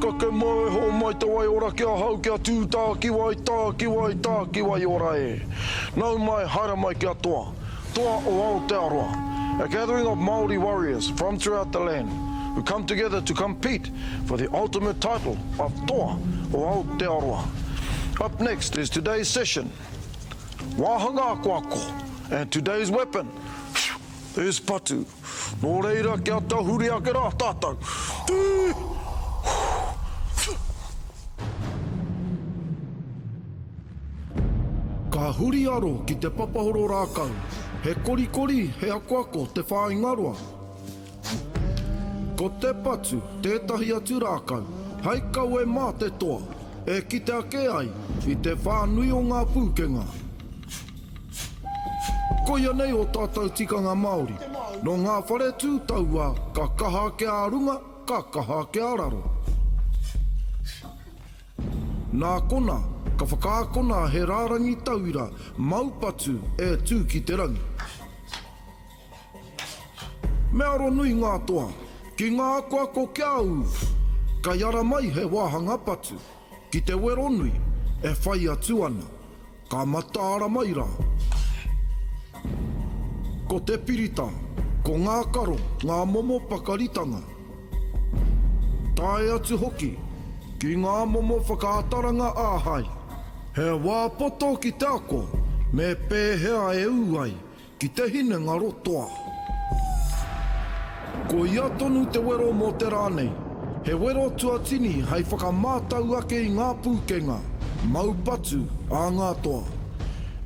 Kake mai e hōmai te wai ora ki ahau kia tū tākiwai, tākiwai, tākiwai ora e. Nau mai, haere mai kia toa. Toa o Aotearoa. A gathering of Māori warriors from throughout the land who come together to compete for the ultimate title of Toa o Aotearoa. Up next is today's session, Wāhanga Akoako, and today's weapon is patu. Nō reira, kia tahuri ake rā tātou. Ka huri aro ki te papahoro rākau, he korikori, he akoako te whāinga roa. Ko te patu tētahi atu rākau hei kawe mā te toa e kite ake ai i te whānui o ngā pūkenga. Koia nei ō tātou tikanga Māori. Nō ngā whare tū taua ka kaha ake a runga, ka kaha ake a raro. Nā kona, ka whakaakona he rārangi tauira mau patu e tū ki te rangi. Me aro nui ngā toa ki ngā akoako kia ū, kai ara mai he wāhanga patu ki te wero nui e whai atu ana. Ka mataara mai rā. Ko te pirita, ko ngā karo, ngā momo pakaritanga. Tae atu hoki ki ngā momo whakaataranga ā-hae. He wā poto ki te ako me pēhea e ū ai Ki te hinengaro toa. Ko ia tonu te wero mō te rā nei. He wero tuatini hei whakamātau ake i ngā pūkenga mau patu a ngā toa.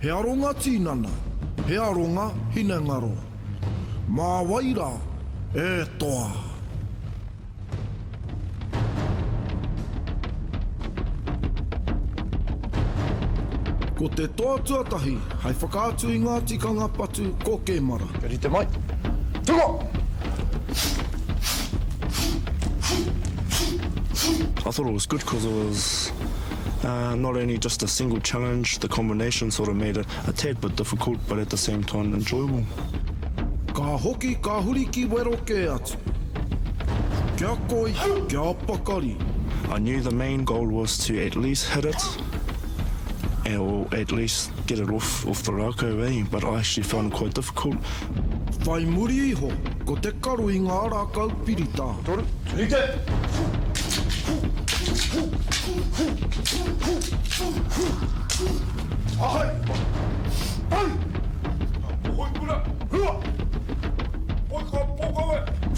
He aronga tīnana, he aronga hinengaro. Mā wai rā e toa? Ko te toa tuatahi hei whakaatu i ngā tikanga patu ko Kemara. Kia rite mai. Tuku! I thought it was good cause it was not only just a single challenge, the combination sort of made it a tad bit difficult but at the same time enjoyable. Ka hoki ka huri ki wero kē atu. Kia koi, kia pakari. I knew the main goal was to at least hit it or at least get it off off the rākau eh, but I actually found it quite difficult. Whai muri iho, ko te karo i ngā rākau piritā. Toru, rite! Ahei! Pai! Hoi kura, hua!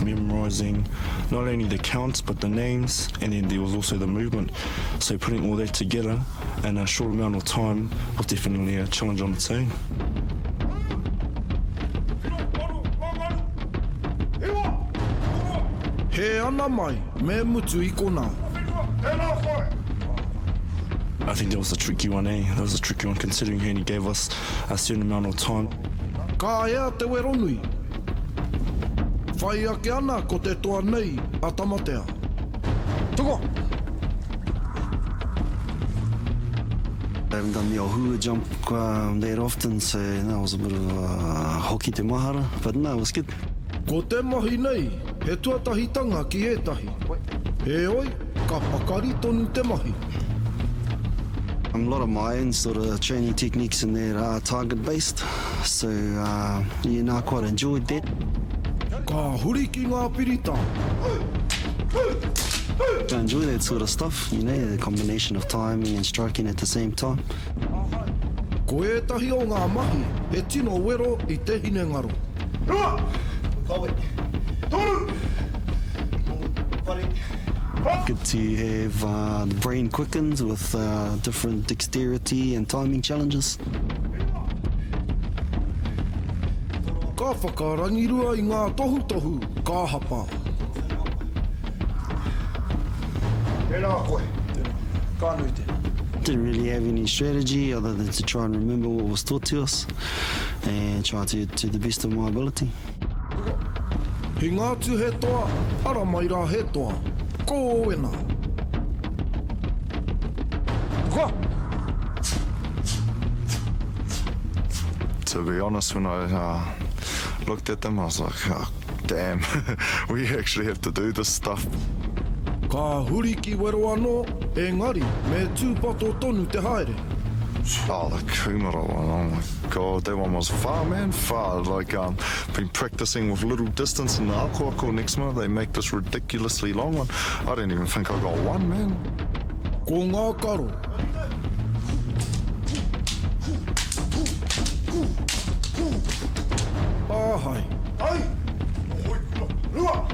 Memorising not only the counts but the names and then there was also the movement so putting all that together in a short amount of time was definitely a challenge on its own. He ana mai, me mutu i konā. I think that was a tricky one eh, that was a tricky one considering he only gave us a certain amount of time. Ka ea te wero nui. Whai ake ana ko te toa nei a Tamatea. Tukua! I haven't done the Ohua jump that often so that was a bit of a hoki te mahara but no it was good. Ko te mahi nei he tuatahitanga ki ētahi. Heoi, ka pakari tonu te mahi. A lot of my own sort of training techniques in there are target based so yeah no I quite enjoyed that. Ka huri ki ngā pirita. I enjoy that sort of stuff, you know, the combination of timing and striking at the same time. Ko ētahi o ngā mahi he tino wero i te hinengaro. Good to have the brain quickened with different dexterity and timing challenges. Ka whakarangirua i ngā tohutohu, ka hapa. Tēnā koe. Tēnā. Ka nui tēnā. Didn't really have any strategy other than to try and remember what was taught to us and try to to the best of my ability. Hinga atu he toa, ara mai rā he toa. Ko Owena. Kua! To be honest when I uh, looked at them I was like, oh, damn, we actually have to do this stuff. Ka huri ki wero anō, engari me tūpato tonu te haere. Oh the kumara one, oh my god, that one was far man, far, like um, been practicing with little distance in the akoako, next minute they make this ridiculously long one, I don't even think I got one man. Ko ngā karo. Āhai. Ai! Hoi kura, rua!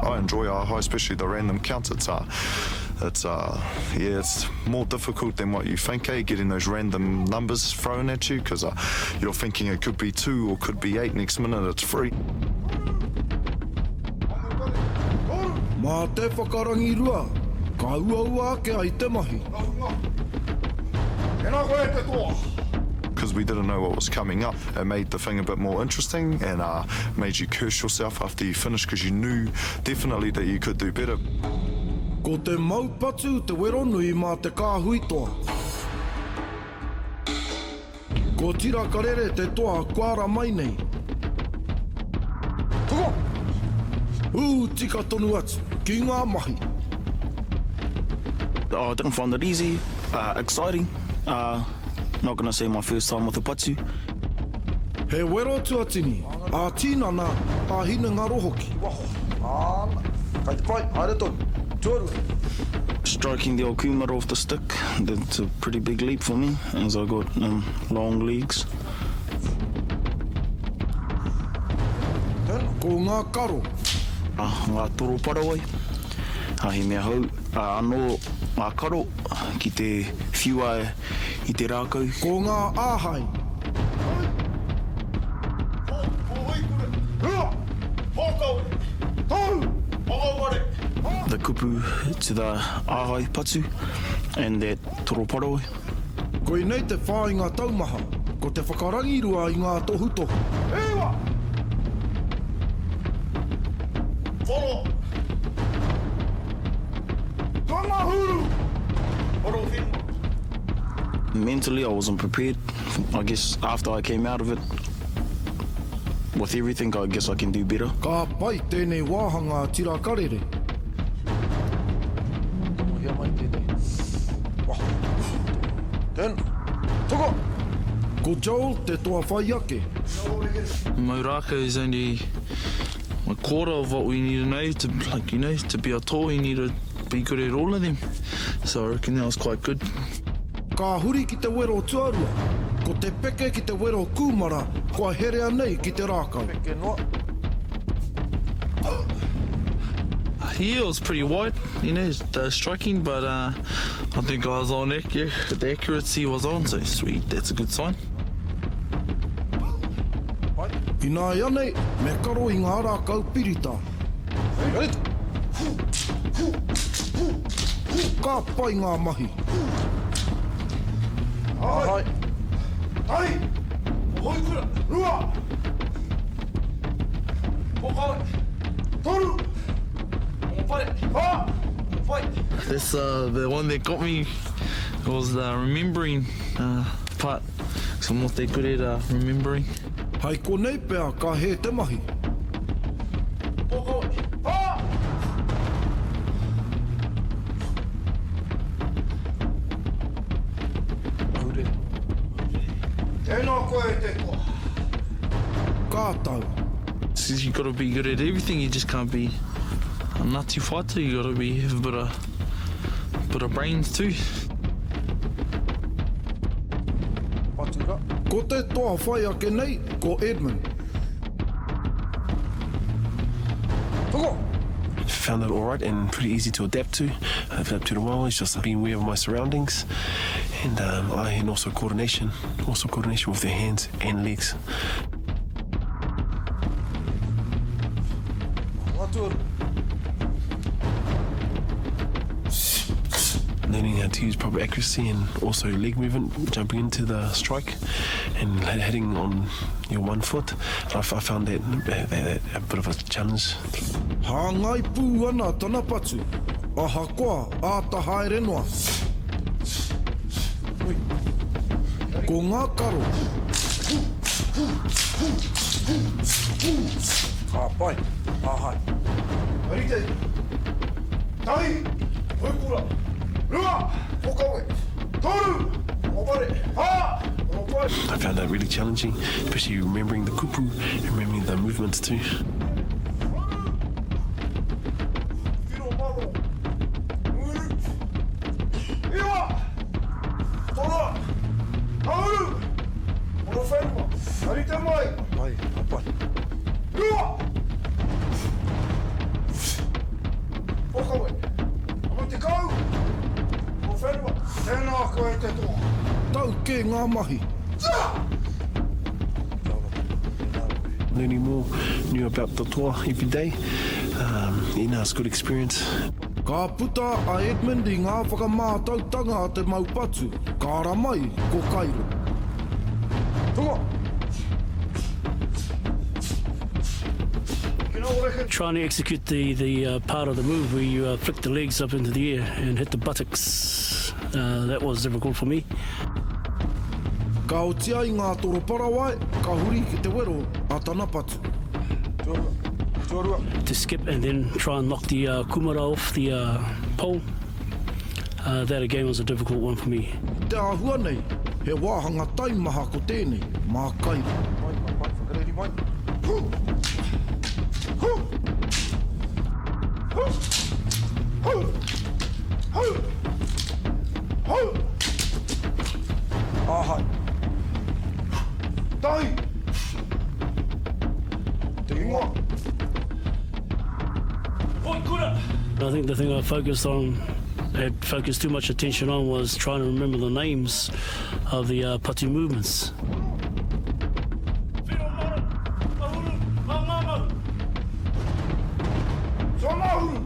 I enjoy āhai, especially the random counts. It's uh, it's uh, yeah, it's more difficult than what you think, eh? Getting those random numbers thrown at you because uh, you're thinking it could be two or could be eight. Next minute, it's three. Mā te whakarangirua, ka uaua ake ai te mahi. Tēnā koe e te toa. Because we didn't know what was coming up, it made the thing a bit more interesting and uh, made you curse yourself after you finished because you knew definitely that you could do better. Ko te mau patu te wero nui mā te kāhui toa. Ko Tira Karere te toa kua ara mai nei. Toko! Ū tika tonu atu ki ngā mahi. Oh, I didn't find it easy, uh, exciting. Uh, not gonna say my first time with a patu. He wero tuatini, ā-tinana, ā-hinengaro hoki. Āna, kai te pai, haere tonu. Tuarua. Striking the old kūmara off the stick, that's a pretty big leap for me, as I got um, long legs. Ko ngā karo. Ngā toro parawai, he mea hou anō ngā karo ki te whiua i te rākau. Ko ngā āhai. The kupu to the āhai patu and that toro parawai. Koinei te whāinga taumaha, ko te whakarangirua i ngā tohutohu. Iwa! Whoro! Tangahuru! Horo whenua. Mentally I wasn't prepared. I guess after I came out of it with everything I guess I can do better. Ka pai tēnei wāhanga a Tira Karere. Tangohia mai tēnei. Waho. Tēnā. Toko! Ko Joel te toa whai ake. Mau rākau is only a quarter of what we need to know to like you know to be a toa you need to be good at all of them so I reckon that was quite good. Ka huri ki te wero tuarua, ko te peke ki te wero kūmara kua herea nei ki te rākau. Peke noa. Yeah, it was pretty wide, you know, the striking, but uh, I think I was on accurate. The accuracy was on, so sweet, that's a good sign. Ināianei, me karo i ngā rākau pirita. Ka pai ngā mahi. Hai. Tahi. Hoikura. Rua. Pokawe. Toru. Whare. Wha. Whai. That's uh, the one that got me was the remembering uh, part. Because I'm not that good at uh, remembering. Hei konei pea ka hē te mahi. Tēnā koe e te toa. Ka tau. You gotta be good at everything, you just can't be a nutty fighter, you gotta be have a bit of, bit of brains too. Ko te toa whai ake nei, ko Edmund. Toko! Found it alright and pretty easy to adapt to. I've adapted well, it's just being aware of my surroundings and, um, I, and also coordination, also coordination with their hands and legs. Learning how to use proper accuracy and also leg movement, jumping into the strike and hitting on your one foot. I, I found that, that, that a bit of a challenge. Hāngai pū ana tana patu, ahakoa āta haere noa. Ko ngā karo. Ka pai, ka hae. Rite, tahi, hoikura, rua, whakawe, toru, whakaware, whā, whakapai. I found that really challenging, especially remembering the kupu and remembering the movements too. Whiro maro, nguru, iwa, toroa, ahuru, horowhenua, rite mai. Pai, ka pai. Rua! Whakawe, amu te kau, horowhenua, tēnā koe te toa. Tau kē ngā mahi. Learning more new about the toa every day, um, you know, it's good experience. Ka puta a Edmund i ngā whakamātautanga a te mau patu, ka ara mai ko Kairo. Tunga! Trying to execute the, the uh, part of the move where you uh, flick the legs up into the air and hit the buttocks, uh, that was difficult for me. Ka oti ai ngā toro parawae, ka huri ki te wero a tana patu. Tuarua. Tuarua. To skip and then try and knock the uh, kumara off the uh, pole, uh, that again was a difficult one for me. Te āhua nei, he wāhanga taimaha ko tēnei, mā Kairo. Mai, mai, mai, whakareri mai. Hu! Hu! Hu! Hu! Hu! Hu! Āhai. Tahi! Te ingoa. I think the thing I focused on, had focused too much attention on, was trying to remember the names of the uh, patu movements. Tangahuru!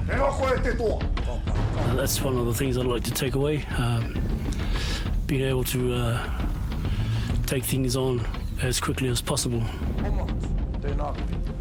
Tēnā koe te toa. Uh, that's one of the things I'd like to take away. Um, being able to uh, take things on as quickly as possible. Tēnā koe.